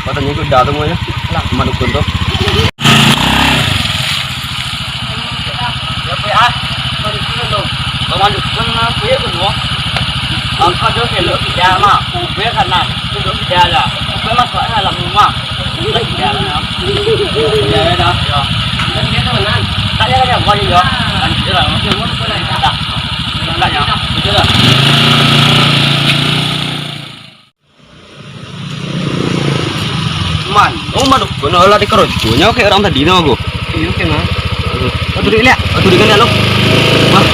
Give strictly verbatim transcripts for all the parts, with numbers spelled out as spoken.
Katanya tu dah tu, ya. Lah, rumah dukun tu. Ya, Pak, ah. Rumah dukun tu. Rumah dukun lah, Pak, ya, tu, Bang. Angkat dia belok kida, Mak. Belok kanan. Belok kida lah. Belok masuk dalam rumah. Belok kida lah. Ya, ya, dah. Ya. Kan dia tu kanan. Tak ada, ada. Buat dia. Kan dia lah. Dia mau tu kanan. Tak. Tak, ya. Betul lah. Mano madukun, lah dikarojonyo kek urang tadi no, aku. Iyo, kena. Oh, tuduik liak. Oh, tuduik kan, lo. Wah.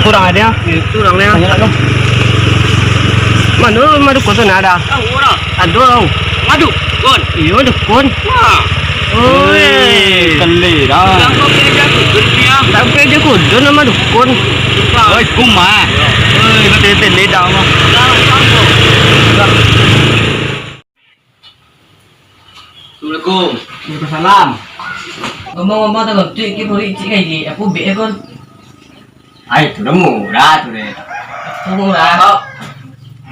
Kurang ada. Itu urang liak. Banyak lah, lo. Mano madukun tu nak ada? Tahu urang. Aduh. Madukun. Iyo, dukun. Wah. Oi. Kali dah. Dah kau kerja dukun dia. Tak kerja kudo nama dukun. Oi, kumah. Oi, kau tele-tele dah, mah. Dah, sanggup. Assalamualaikum. Waalaikumsalam. Ngomong-ngomong, tak ngerti, ki puri cik kayak gini. Aku bek, ya, Kun. Ai, tu dah murah tu deh. Tu murah.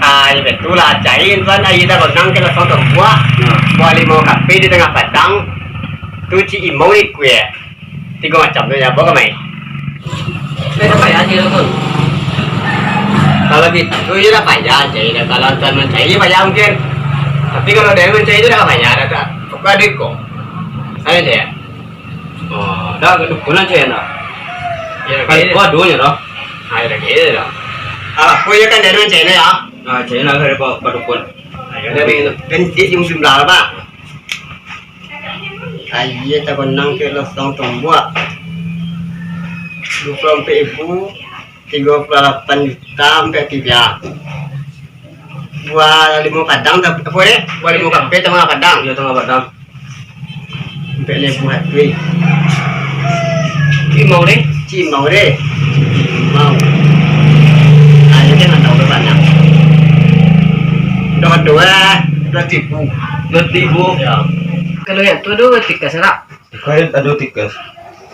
Ai, betul lah, cain kan, ai, dah gondang ke lasang tembuak. Hmm. Buah limau kape di tangah padang. Tu cik imau ni kue. Tigo macam tu, nyabo ka mai. Dah payah cik tu. Kalau gitu, ya dah payah cik. Dah kalau tuan mancari, payah mungkin. Tapi kalau dia mancari tu dah payah, dah tak. Pokok ada kok. Ada cik. Oh, dah agak dukun lah, cik, nak. Ya, kan, oke. Kau aduhnya dah. Ah, ya, oke, dah. Ah, aku ya kan dari China ya. Ah, China dari Pak, Pak Dukun. Ayo, dari itu. Kan cik jam sembilan, Pak. Ayo, tak kenang ke lasang tembuak. Dua puluh empat ribu. Tigo puluh lapan juta ampek tiga. Buah limau padang, tap-, apo deh? Buah limau kape tangah padang. Iyo, tangah padang. Ampek lebu hati. Cik mau deh? Cik mau deh. Mau. Ayo deh, nggak tahu berapa. Dua, dua, dua ribu. Dua ribu. Ya. Kalau yang tu dua tikas, rak? Kalau ada tikas.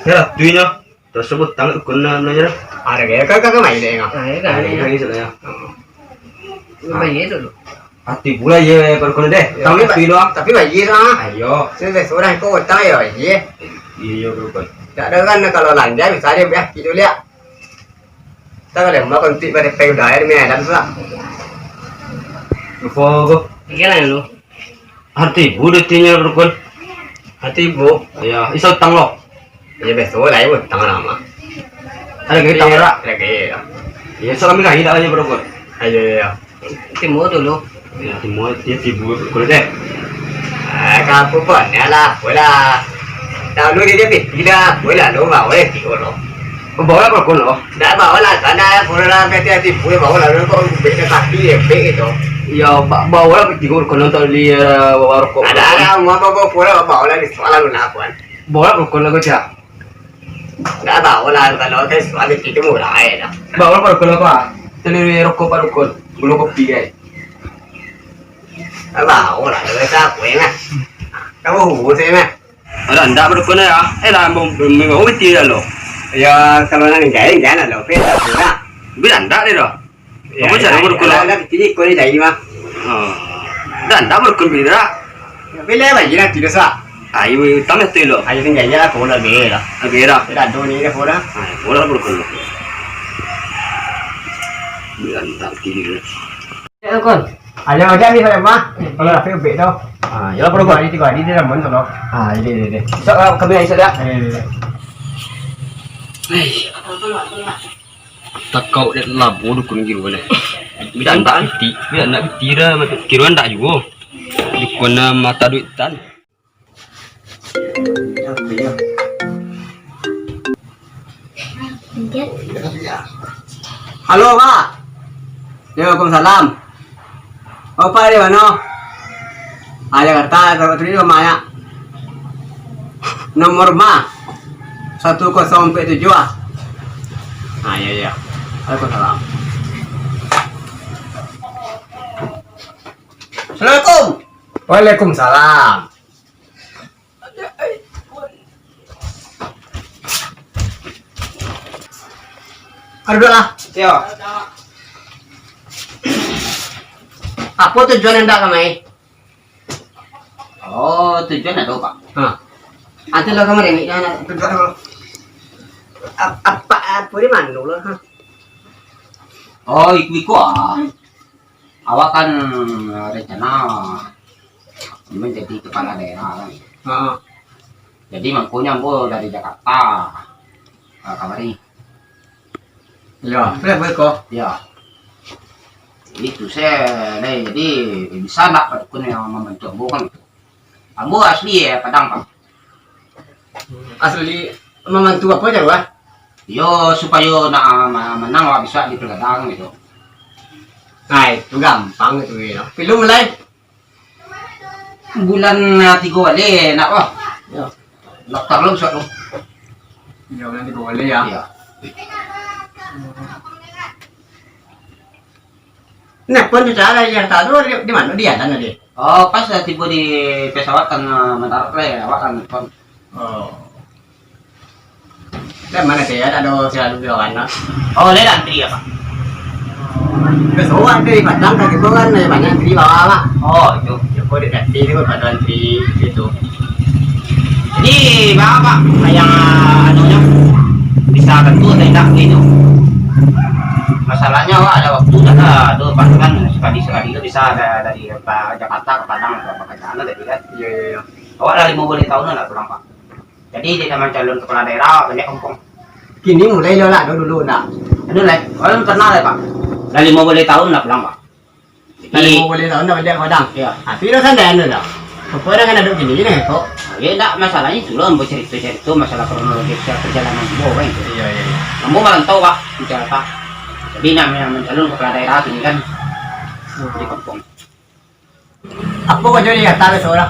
Ya, tuinyo. Terus sebut tang dukun na-, namanya. Ada gaya kau, kau, kau main deh, kau. Ah, ya, kan, ada ya. Lagi sudah ya. Lu main dulu. Hati pula ye, perkara deh. Ya, tahu tapi, tapi bayar lah. Ayo. Sudah seorang kau utang ya, ye. Iya, iya, perkara. Tak ada kan kalau lanjai, bisa dia biar kita lihat. Tak ada mau kontik pada peng dah, ya, ni ada lah. Lupa kau. Iya lah lu. Hati bu dia tinya perkara. Hati bu. Ya, iso utang lo. Iyo, biaso lah, iyo, utang lah, mah. Ada lagi utang, rak? Lagi, iyo. Iyo, salam lagi, dak aja, bro, bro. Ayo, iyo. Timbua dulu. Iyo, timbua, iyo, timbua, bro, deh. Ah, kapo pun, yo lah, apo lah. Dahulu dia, dia, dia, apo lah, lo, bawa, eh, tigo, lo. Oh, bawa lah, bro, lo. Dak, bawa lah, sana, apo lah, biar dia timbua, bawa lah, lo, kok, beda kaki, ya, beda gitu. Iyo, ba-, bawa lah, tigo, bro, nonton di, eh, warung kopi. Ada, ada, mau, mau, mau, pulang, bawa lah, di sekolah, lo, nak, apo, kan? Bawa lah, bro, lo, kok, cak. Ndak tahu lah, kalau tes kualiti itu murah aja dah. Bawa kalau, kalau apa? Teli rokok, Pak Dukun. Belum kopi, guys. Ndak tahu lah, kalau saya apa ya, nah. Kamu hubung saya, nah. Ada ndak, Pak Dukun, ya? Eh, lah, mau, mau, mau kopi dah lo. Ya, kalau nak gaya, gaya lah, lo. Oke, tak apa, nah. Tapi ndak deh, dah. Ya, apa ya, cara ya, berkula? Lah, lah, kecil ni, kau ni cari mah. Oh. Dah, dah berkula bira. Tapi lah, bagi lah, tidak sah. Ayo, utang itu lo. Ayo, tinggal aja lah, kau lah, bela. Bela. Tidak ada ni, dah, kau dah. Ah, kau lah berkula. Bira, tak kiri. Ya, Kun. Ayo, aja ni, saya mah. Kalau rapi, ubek tu. Ah, ya, perlu hari tiga hari dia dah muncul lo. Ah, ini, ini, ini. So, ah, kami ayo sudah. Eh. Hei. Takau dek labo dukun giro nyo. Bidan ndak piti, bidan ndak piti dah, kiro ndak juo. Dukun, ah, mata duitan. Halo, Pak. Waalaikumsalam. Bapak di mano? Ah, Jakarta, Jakarta di rumah ya. Nomor rumah satu kosong empat tujuh ah. Ah, iya, iya. Waalaikumsalam. Assalamualaikum. Waalaikumsalam. Aduh, lah. Yo. Apo tujuan anda kamari? Oh, tujuan ado, Pak. Ha. Ati lah kamari ni, nah, nah, tujuan apo? Ap-, apa, apo di mano lah, ha? Oh, iko-iko, ah. Awak kan rencana manjadi kepala daerah kan. Ha. Jadi, mangkonyo ambo dari Jakarta, ah, kamari. Yo, sudah boleh ko. Yo. Itu se, lai, jadi bisa ndak Pak Dukun yang mambantu ambo kan itu. Ambo asli, eh, Padang, Pak. Asli mambantu apo caro, ah? Yo, supayo nak, ah, ma-, manang awak bisa di pilkada kan gitu. Nah, itu gampang itu, yo. Pilu mulai? Bulan, ah, tigo baleh, nak, wah. Yo. Daftar lo besok tu. Yo, bulan tigo baleh, yo. Yo. Nah, pun sudah lah, yang tahu di, di mano, di jalan tadi? Oh, pas lah tibo di pesawat kan, ah, mendarat lah, yo, awak kan pun. Oh. Kan mano sih, ado selalu di bawah, no? Oh, lai antri yo, Pak? Pesawat dari Padang ka Kito kan, eh, banyak antri bawah, Pak. Oh, itu. Yo, kok dekat sini, Pak, ado antri gitu. Jadi, baa, Pak, yang, anunyo, bisa tentu atau indak gitu? Masalahnyo, awak ado waktu dak lah, tu, Pak, kan, sakali-sakali tu bisa da-, dari, Pak, Jakarta ka Padang, ka Padang tadi kan. Iyo, iyo, iyo. Awak lah limo baleh taun lah pulang, Pak. Jadi, dek nak mancalon kepala daerah, baliak kampuang. Kini mulai lo lah, dulu ndak. Anu lah, awak pernah lah, Pak. Lah limo baleh taun lah pulang, Pak. Lah limo baleh taun dah baliak ka Padang. Iyo. Ah, tapi dah santai anu dah. Apo dah kan ado kini, kini kok. Yo, ndak, masalahnyo itu lah, ambo carito-carito masalah kronologi perjalanan ambo, kan, itu. Iyo, iyo, iyo. Ambo marantau, Pak, di Jakarta. Jadi, nak mancalon kepala daerah kini kan, di kampuang. Apo karajo di Jakarta biaso lah?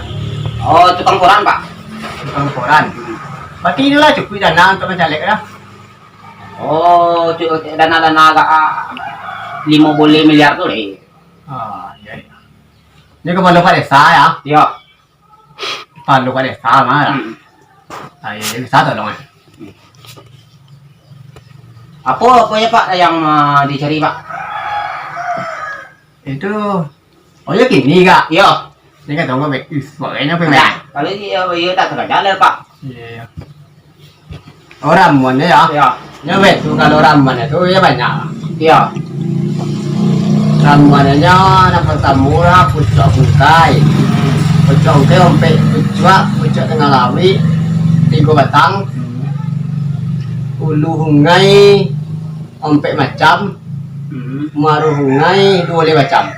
Oh, tukang koran, Pak. Tukang koran. Berarti itulah cukuik dana untuk mancalek lah. Oh, cu-, dana-dana agak, ah, limo baleh miliar tu deh. Ah, iyo, iyo. Ini kepala Pak Desa, yo? Iyo. Kepala Pak Desa mah lah. Hmm. Ah, iyo, iyo, bisa tolong, eh. Apo, apo yo, Pak, yang, ah, dicari, Pak? Itu, oh, yo kini, Kak? Iyo. Ini kan tunggu, Bek. Ih, suaranya apa, Bek? Nah, kalau iyo, iyo tak terkendala, Pak. Iyo, iyo. Oh, ramuannyo, yo? Iyo. Nyo, Bek, tu kalau ramuannyo tu, yo banyak. Iyo. Ramuannyo, yang pertamo lah, pucuak bungkai. Pucuak bungkai, ompek pucuak, pucuak tangah lauik, tigo batang. Hmm. Ulu hungai, ompek macam, hmm, maruah hungai duo baleh macam.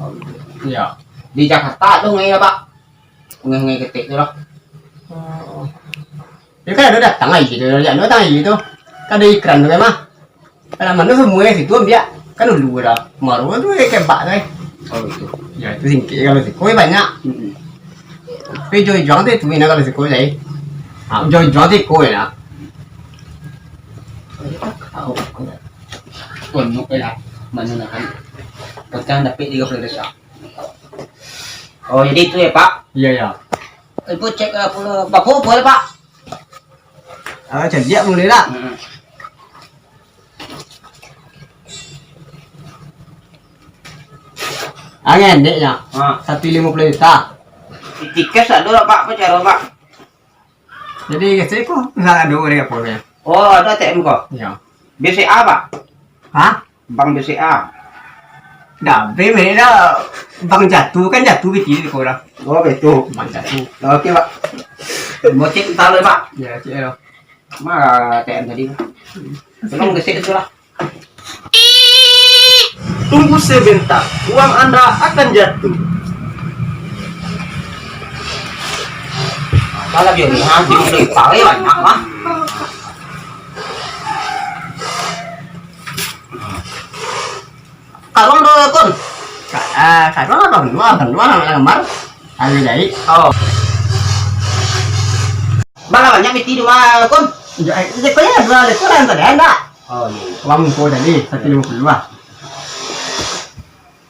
Oh, gitu. Iyo. Di Jakarta ado hungai, Pak? Hungai-hungai ketek tu lah. Oh. Yo kan ado datang aia tu, ado datang aia tu. Kan ado iklan tu kan mah. Kalau mano sumua situ ambiak, kan ulu dah. Maruah tu, eh, kebak tu, eh. Oh, gitu. Yo, itu singkik, kalau siko, eh, banyak. Mm-mm. Tapi ujuang-ujuang tu, itu ina kalau siko, eh. Ha, ujuang-ujuang tu iko, eh, nak. Tahu aku dah. Penuh, eh, lah. Mano nak kan. Petang dapik tigo baleh desa. Oh, jadi itu yo, Pak? Iyo, iyo. Ibu cek, eh, pulo, bapo, bapo, Pak? Ah, caliak mulai lah. Hmm. Angin, dek, yo. Ha. Satu limo puluah juta. Di tiket ado lah, Pak. Apo caro, Pak? Jadi, kasi ko, misal ado urang apo, yo. Oh, ado A T M ko? Iyo. B C A, Pak? Hah? Bank B C A. Dah, be, be, dah. Bank Jatuh, kan Jatuh B T ko lah. Oh, betul. Bank Jatuh. Oke, Pak. Mau cek entar lo, Pak. Yo, cek lo. Ma A T M tadi, Pak. Tolong gesek tu lah. Tunggu sebentar, uang Anda akan jatuh. Apalah biar ni, ha, tigo baleh juta, eh, banyak, ha. Karuang tu, Kun. Ka-, ah, karuang lah, Kun. Dua, Kun. Dua, Kun. Lamar. Ambil dari. Oh. Bara banyak piti di rumah, Kun? Iyo, eh, iko yo dua ekor lah, tadi ado. Oh, iyo. Uang muko tadi, satu limo puluah lah.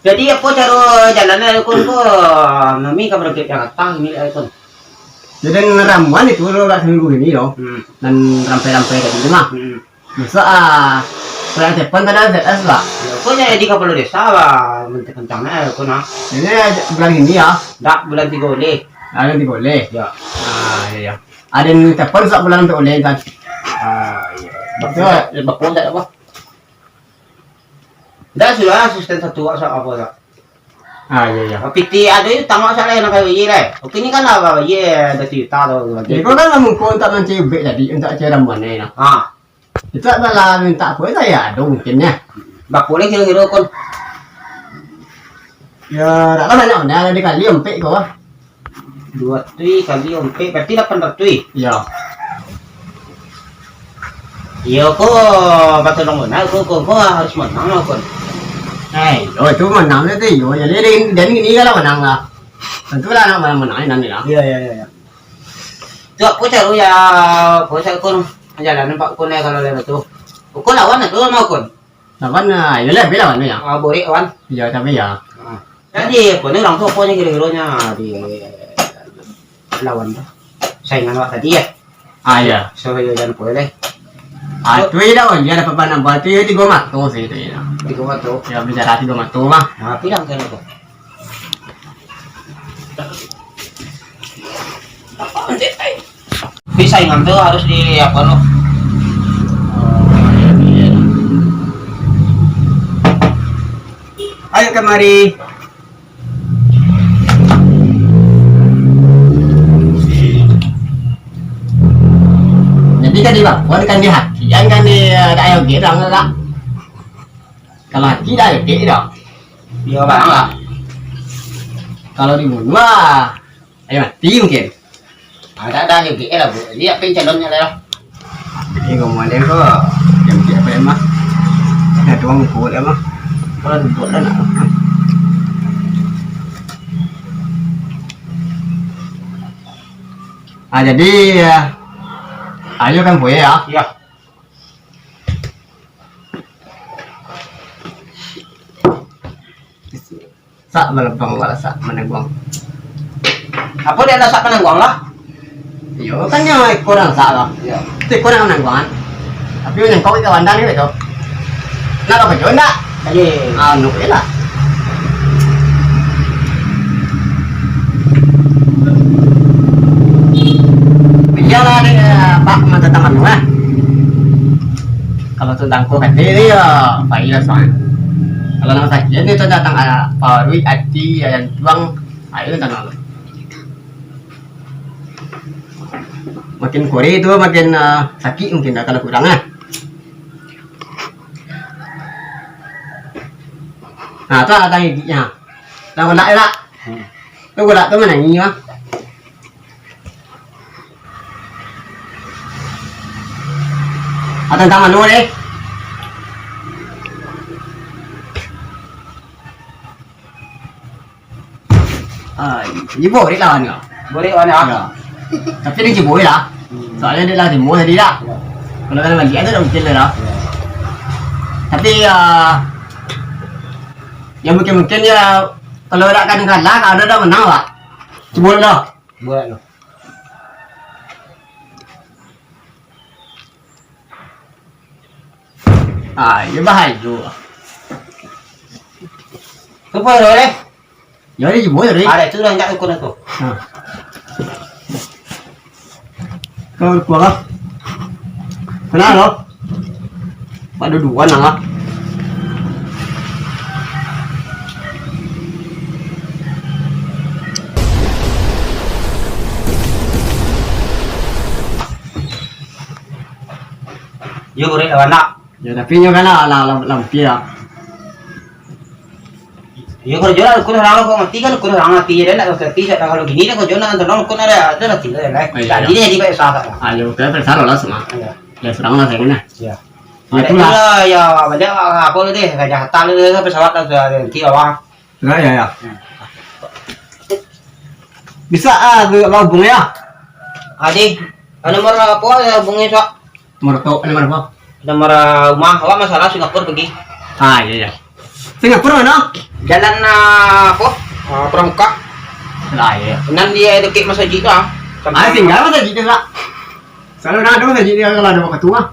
Jadi, apo caro jalan, Kun, ko? Nami ka barangkek Jakarta, milik Kun. Jadi, ramuan itu lo, agak saminggu ini, yo. Hmm. Dan rampai-rampai tadi tu mah. Hmm. Bisa ah. Kalau telepon tadi Z S lah. Yo, kok jadi kapalo desa lah, kencang-kencang eh, kok nah. Ini bulan ini ya. Ndak, bulan tigo ulih. Ah, bulan tigo ulih. Ya. Ah, iya, iya. Ada yang telepon sak bulan untuk ulih kan. Ah, iya. Betul. Betul tak apa? Ndak, sudah asisten satu wak sak apa sak. Ah, iya, iya. Piti ado itu tangok sak lai nak kawin lai. Oke, ini kan lah, iya, ada cerita tu. Jadi kau kan lah mungkin untuk mancari ubek tadi, untuk cari ramuan ni nah. Ah. Itu adalah minta apa itu ya, ada mungkinnya. Baku lagi kira-kira kon. Ya, tak tahu banyak mana, ada dikali ompek kau ah. Dua tui kali ompek, berarti lapan ratuih. Iya. Iyo ko, batolong benar ko, ko, ko harus menang lah kon. Eh, yo itu menang lah tu, yo. Jadi dari, dari ini kalau menang lah. Tentu lah nak menang, menang nanti lah. Iya, iya, iya, iya. Tu aku cari ya, aku cari kon. Jalan nampak kon ya kalau lewat tu. Aku lawan lah tu sama kon. Lawan, ah, yo lah, lawan tu ya. Ah, borek lawan. Iya, tapi ya. Ah. Jadi, apa ni, orang tu apa ni kira-kiranya di lawan tu? Saingan awak tadi ya? Ah, iya. So, yo, jangan boleh. Ah, tu iya dah, iya dapat pandang bola tu, iya tigo mato sih tu, iya. Tigo mato? Ya, bicara tigo mato mah. Nah, tapi dah macam tu. Tapi saingan tu harus di, apa lo? Ayo kemari. Jadi kan di bakun kan di haki, kan, kan di, eh, dak ayo gitu, dak. Kalau haki dak ayo gitu. Yo, bang lah. Kalau dibunuh, ah, ayo mati mungkin. Ada, ada juga lah, Bu. Lihat pun calonnya lah. Jadi, kamu ada kok. Yang siapa emang? Ada tuang kuat emang. Kalau duduk kan. Ah, jadi, ya. Ayo kan, Bu, ya. Iya. Sak balebang, wala sak manangguang. Apo dia ado sak manangguang lah? Iyo, kan nyo iko nan sak lah. Iyo. Tu iko nan manangguang kan. Tapi nyangkok iko bandar ni tu. Nak apa jo ndak? Aje. Anu je lah. Bialah dek, Pak, mantap taman lah. Kalau tentang ko kate ni, yo, pai lah soalnyo. Kalau nan sakik ni tentang, ah, paruik, ati, jantuang, ah, itu tentang. Makin kore tu, makin, ah, sakik mungkin dah kalau kurang, ah. Nah, tu lah tentang gigiknyo. Nah, golak je lah. Hmm. Tu golak tu manangih, ah. Atau tentang mano deh? Ah, ini borek lah, Wan, ya. Borek, Wan, ya? Ya. Tapi dia je borek lah. Hmm. Soalnya dia lah timur tadi lah. Ya. Kalau dalam balik tu dah mungkin lah. Ya. Tapi, ah, ya mungkin-mungkin ya, kalau dak kan kalah, kalau dah menang lah. Cuba lah. Buat lo. Ah, iyo bahayo. Tu pun lo deh. Yo, dia jebol tadi. Ada tu dah angkat ukur aku. Ha. Kau kuat lah. Kenal lo? Pak duduan lah. Yo, urek lawan nak. Ya, tapi nyo kan lah, lah, lah, lah, mati lah. Yo, kalau jual, aku dah kok mati kan, aku dah mati je, dah nak mati, dah kalau gini dah, kalau jual nak tolong, aku nak ada, ada nanti lah, lah. Oh, iya, iya. Jadi dia jadi baik sah, sah. Ah, yo, kita periksa lah, semua. Iya. Ya, serang lah, saya kena. Iya. Ya, ada itulah. Itulah, ya, banyak apa lu deh, kejahatan lu deh, pesawat lah, sudah ada nanti, awak. Ya, ya, ya. Bisa, ah, lu hubungi ya? Adi, nomor apa ya hubungi, Sok? Nomor apa? Nomor apa? Nomor, ah, rumah, awak masalah Singapura pergi. Ah, iya, iya. Singapura mana? Jalan, ah, apa? Ah, Pramuka. Ah, iya. Nan dia dekat masjid tu, ah. Ah, tinggal masjid tu, Kak. Selalu dah ada masjid dia kalau ada waktu, ah.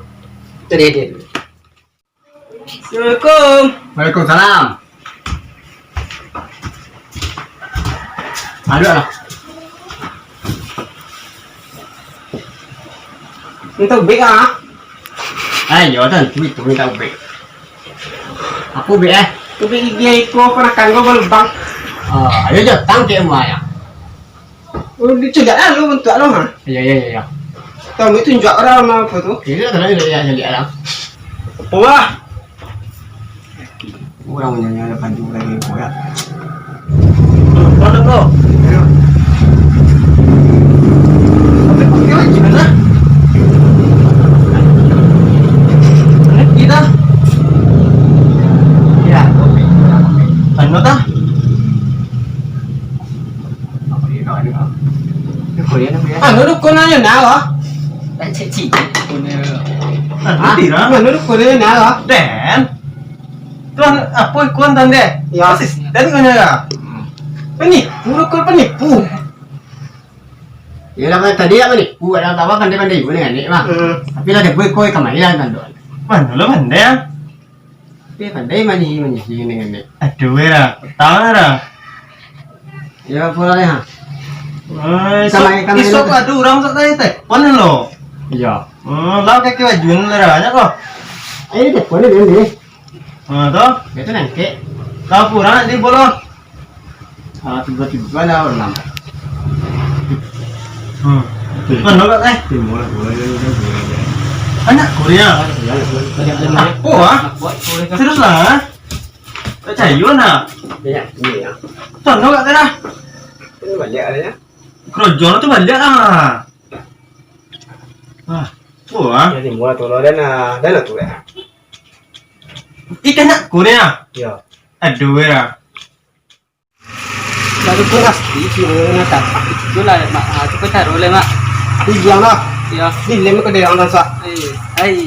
Assalamualaikum. Waalaikumsalam. Aduh lah. Minta ubek ah. Ayo, tantu itu minta ubek. Aku ubek eh. Ubek gigi iko pernah kanggo balubang. Ah, ayo jo tangkek muaya. Oh, dicegak lah lu bentuk lu ha. Iya, iya, iya, iya. Tahu itu tunjuk orang apa tu? Iya, kalau iya, iya, iya, iya. Wah. Orang punya ada panju lagi, ya. Mana, bro? Tapi pakai lagi mana? Mana kita? Ya, kopi. Anu tah? Anu dukun aja nah, wah. Anu dukun aja nah, wah. Den. Tuan, apa ikon tande? Ya. Asisten kau nya. Penipu, dukun penipu. Ya lah, tadi lah penipu, ada apa-apa pandai-pandai ibu dengan nek mah. Hmm. Tapi lah dia boy koi kamari lah kan, Don. Mana lo pandai, ah? Tapi pandai manyi-, manyi dengan nek. Aduh, weh lah. Tahu lah dah. Ya, pulang ya. Eh, Kamari, kamari isok lah. Ada orang sok tadi telepon lo. Iya. Hmm, lah kaki baju ni lah banyak kok. Ayo, telepon dia ni. Ah, tu? Dia tu nangkek. Kau kurang di bolo. Ah, tiba-tiba lah orang nampak. Hmm. Betul. Kan lo kat eh? Timur lah, boleh, boleh, boleh, boleh. Anak Korea. Ya, ya, boleh. Boleh, boleh, boleh. Apa, ah? Nak buat Korea kan? Serius lah, ah? Tak percaya nak? Ya, ini ya. Tuan lo kat sana. Ini balik ada ya. Kerojo lo tu balik lah. Ah, apa, ah? Ya, timur lah, tolong dan, ah, dan lah tu ya. Ikan nak Korea? Ya. Aduh, ya. Baru tu pasti kira nak tapak. Itulah, Mak. Ah, tu kau taruh lah, Mak. Iya, Mak. Ya. Di lem kau dia orang masak. Eh, hai.